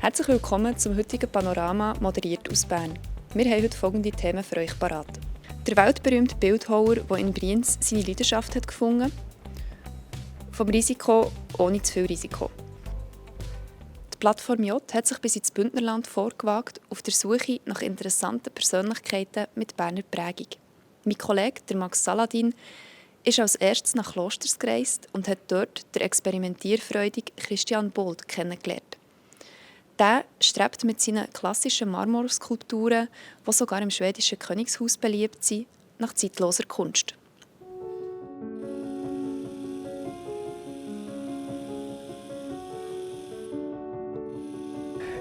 Herzlich willkommen zum heutigen Panorama, moderiert aus Bern. Wir haben heute folgende Themen für euch parat. Der weltberühmte Bildhauer, der in Brienz seine Leidenschaft hat gefunden, vom Risiko ohne zu viel Risiko. Die Plattform J hat sich bis ins Bündnerland vorgewagt, auf der Suche nach interessanten Persönlichkeiten mit Berner Prägung. Mein Kollege, der Max Saladin, ist als erstes nach Klosters gereist und hat dort den experimentierfreudigen Christian Bold kennengelernt. Der strebt mit seinen klassischen Marmorskulpturen, die sogar im schwedischen Königshaus beliebt sind, nach zeitloser Kunst.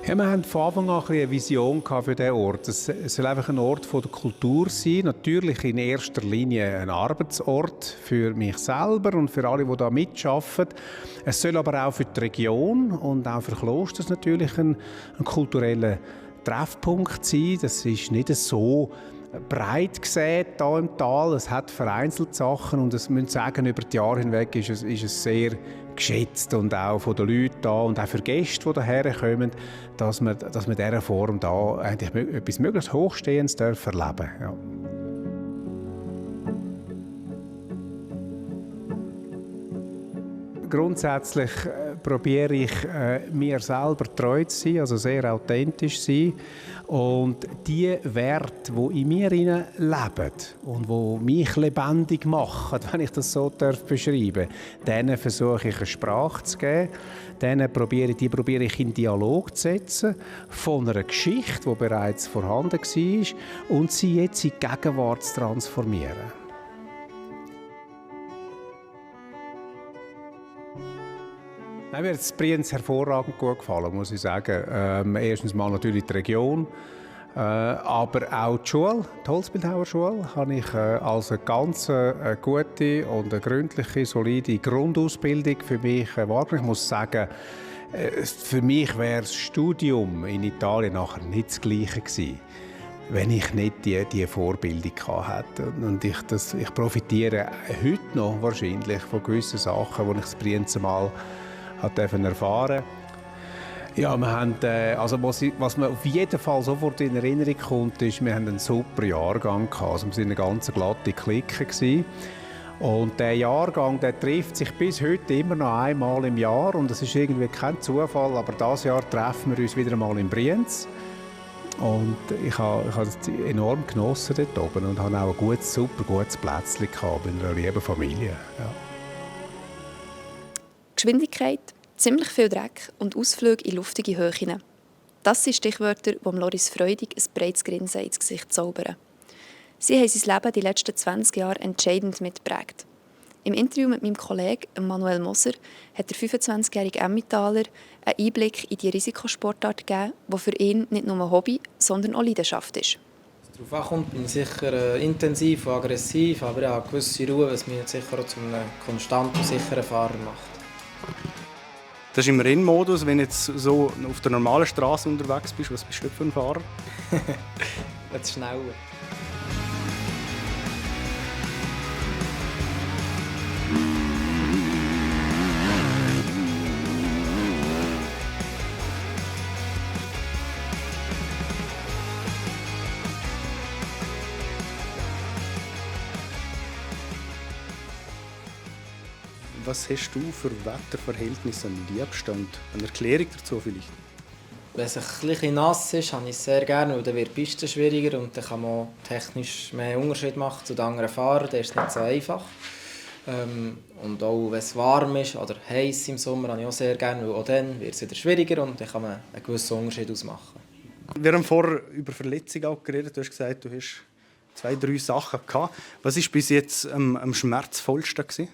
Ja, wir hatten von Anfang an eine Vision für diesen Ort. Es soll einfach ein Ort der Kultur sein. Natürlich in erster Linie ein Arbeitsort für mich selber und für alle, die da mitarbeiten. Es soll aber auch für die Region und auch für Klosters natürlich ein kultureller Treffpunkt sein. Das ist nicht so breit gesät hier im Tal. Es hat vereinzelt Sachen und es müssen sagen, über die Jahre hinweg ist es sehr geschätzt und auch von den Leuten da und auch für Gäste, die hierher kommen, dass wir dieser Form da eigentlich etwas möglichst Hochstehendes erleben dürfen. Ja. Grundsätzlich probiere ich, mir selber treu zu sein, also sehr authentisch zu sein. Und die Werte, die in mir leben und die mich lebendig machen, wenn ich das so beschreiben darf, denen versuche ich eine Sprache zu geben. Die probiere ich in Dialog zu setzen von einer Geschichte, die bereits vorhanden war, und sie jetzt in die Gegenwart zu transformieren. Mir hat es Brienz hervorragend gut gefallen, muss ich sagen. Erstens mal natürlich die Region, aber auch die Schule, die Holzbildhauerschule, habe ich als eine ganz gute und eine gründliche, solide Grundausbildung für mich wahrgenommen. Ich muss sagen, für mich wäre das Studium in Italien nachher nicht das Gleiche gewesen, wenn ich nicht die Vorbildung hatte. Und ich profitiere heute noch wahrscheinlich von gewissen Sachen, die ich in Brienz mal erfahren. Ja, wir haben, was mir auf jeden Fall sofort in Erinnerung kommt, ist, wir haben einen super Jahrgang gehabt. Also wir waren eine ganz glatte Clique gewesen. Und der Jahrgang, der trifft sich bis heute immer noch einmal im Jahr. Und das ist irgendwie kein Zufall, aber dieses Jahr treffen wir uns wieder einmal in Brienz. Und ich habe es enorm genossen dort oben und habe auch ein super gutes Plätzchen gehabt mit einer lieben Familie. Ja. Geschwindigkeit, ziemlich viel Dreck und Ausflüge in luftige Höhen. Das sind Stichwörter, die Loris Freudig ein breites Grinsen ins Gesicht zaubern. Sie haben sein Leben die letzten 20 Jahre entscheidend mitgeprägt. Im Interview mit meinem Kollegen Manuel Moser hat der 25-jährige Emmentaler einen Einblick in die Risikosportart gegeben, die für ihn nicht nur ein Hobby, sondern auch Leidenschaft ist. Darauf ankommt, bin ich sicher intensiv und aggressiv, aber ja, eine gewisse Ruhe, was mich sicher auch zu einem konstanten und sicheren Fahrer macht. Das ist im Rennmodus, wenn du jetzt so auf der normalen Straße unterwegs bist. Was bist du für ein Fahrer? Jetzt schneller. Was hast du für Wetterverhältnisse am liebsten und eine Erklärung dazu vielleicht? Wenn es ein bisschen nass ist, habe ich es sehr gerne, weil dann wird die Piste schwieriger und dann kann man technisch mehr Unterschied machen zu den anderen Fahrern. Das ist nicht so einfach. Und auch wenn es warm ist oder heiß im Sommer, habe ich auch sehr gerne, weil auch dann wird es wieder schwieriger und dann kann man einen gewissen Unterschied ausmachen. Wir haben vorher über Verletzungen auch geredet. Du hast gesagt, du hast 2, 3 Sachen gehabt. Was war bis jetzt am schmerzvollsten gewesen?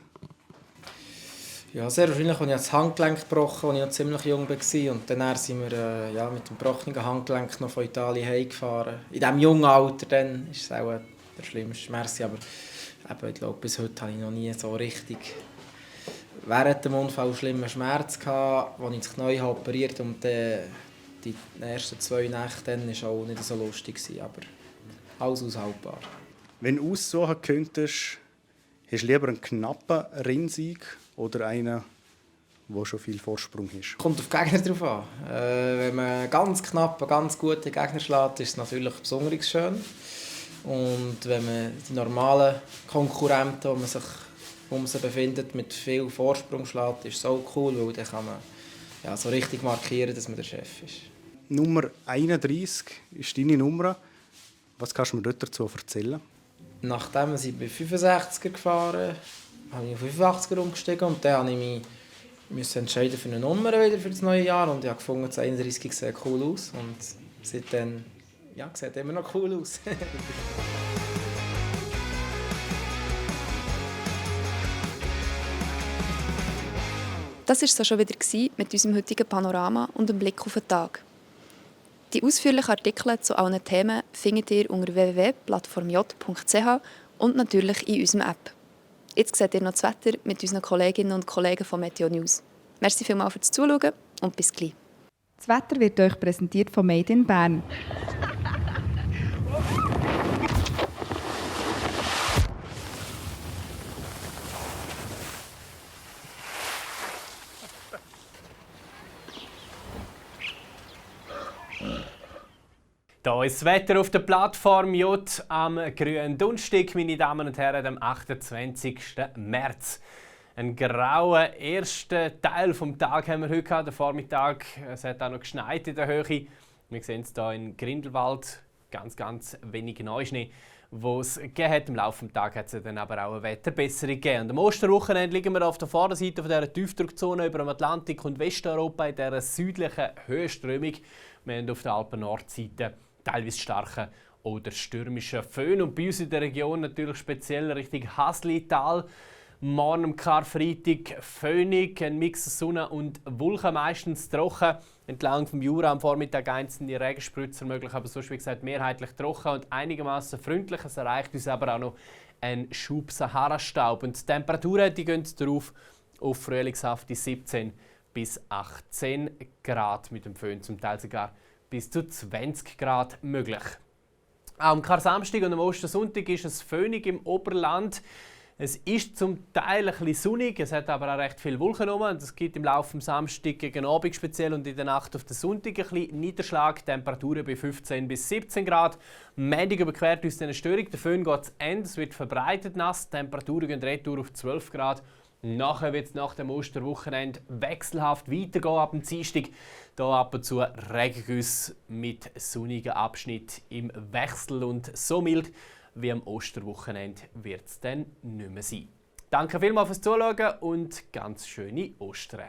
Ja, sehr wahrscheinlich habe ich das Handgelenk gebrochen, als ich noch ziemlich jung war. Und dann sind wir mit dem gebrochenen Handgelenk noch von Italien heimgefahren. In diesem jungen Alter dann ist es auch der schlimmste Schmerz. Aber ich glaube, bis heute habe ich noch nie so richtig während dem Unfall schlimmen Schmerz gehabt, als ich das Knie operiert habe. Und die ersten 2 Nächte war auch nicht so lustig, aber alles aushaltbar. Wenn du aussuchen könntest, hast du lieber einen knappen Rennsieg oder einen, wo schon viel Vorsprung ist? Kommt auf die Gegner drauf an. Wenn man ganz knapp einen ganz guten Gegner schlägt, ist es natürlich besonders schön. Und wenn man die normalen Konkurrenten, wo man sich befindet, mit viel Vorsprung schlägt, ist es auch cool, weil dann kann man so richtig markieren, dass man der Chef ist. Nummer 31 ist deine Nummer. Was kannst du mir dort dazu erzählen? Nachdem ich bei 65er gefahren habe ich auf 85er umgestiegen und dann habe ich mich entscheiden für eine Nummer wieder für das neue Jahr und ich habe gefunden, das 31 sieht cool aus und seitdem sieht immer noch cool aus. Das war es so schon wieder mit unserem heutigen Panorama und dem Blick auf den Tag. Die ausführlichen Artikel zu allen Themen findet ihr unter www.plattformj.ch und natürlich in unserer App. Jetzt seht ihr noch das Wetter mit unseren Kolleginnen und Kollegen von Meteo News. Merci vielmals fürs Zuschauen und bis gleich. Das Wetter wird euch präsentiert von Made in Bern. Da ist das Wetter auf der Plattform J am grünen Donnerstag, meine Damen und Herren, am 28. März. Einen grauen ersten Teil des Tages haben wir heute gehabt, den Vormittag. Es hat auch noch geschneit in der Höhe. Wir sehen es hier in Grindelwald, ganz wenig Neuschnee, wo es gegeben hat. Im Laufe des Tages hat es dann aber auch eine Wetterbesserung gegeben. Und am Osterwochenende liegen wir auf der Vorderseite von dieser Tiefdruckzone über dem Atlantik und Westeuropa in dieser südlichen Höhenströmung. Wir haben auf der Alpen-Nordseite teilweise starken oder stürmischen Föhn. Und bei uns in der Region natürlich speziell Richtung Haslital. Morgen am Karfreitag föhnig, ein Mix aus Sonne und Wolken, meistens trocken. Entlang vom Jura am Vormittag einzelne Regenspritzer möglich, aber sonst wie gesagt mehrheitlich trocken und einigermaßen freundlich. Es erreicht uns aber auch noch ein Schub Sahara-Staub. Und die Temperaturen die gehen darauf auf frühlingshafte 17 bis 18 Grad mit dem Föhn, zum Teil sogar bis zu 20 Grad möglich. Auch am Kar-Samstag und am Ostersonntag ist es föhnig im Oberland. Es ist zum Teil ein bisschen sonnig, es hat aber auch recht viele Wolken rum. Es gibt im Laufe des Samstag gegen Abend speziell und in der Nacht auf den Sonntag ein bisschen Niederschlag. Temperaturen bei 15 bis 17 Grad. Montag überquert uns eine Störung. Der Föhn geht zu Ende, es wird verbreitet nass. Temperaturen gehen retour auf 12 Grad. Nachher wird es nach dem Osterwochenende wechselhaft weitergehen ab dem Dienstag. Hier ab und zu Regengüsse mit sonnigen Abschnitten im Wechsel und so mild wie am Osterwochenende wird es dann nicht mehr sein. Danke vielmals fürs Zuschauen und ganz schöne Ostern.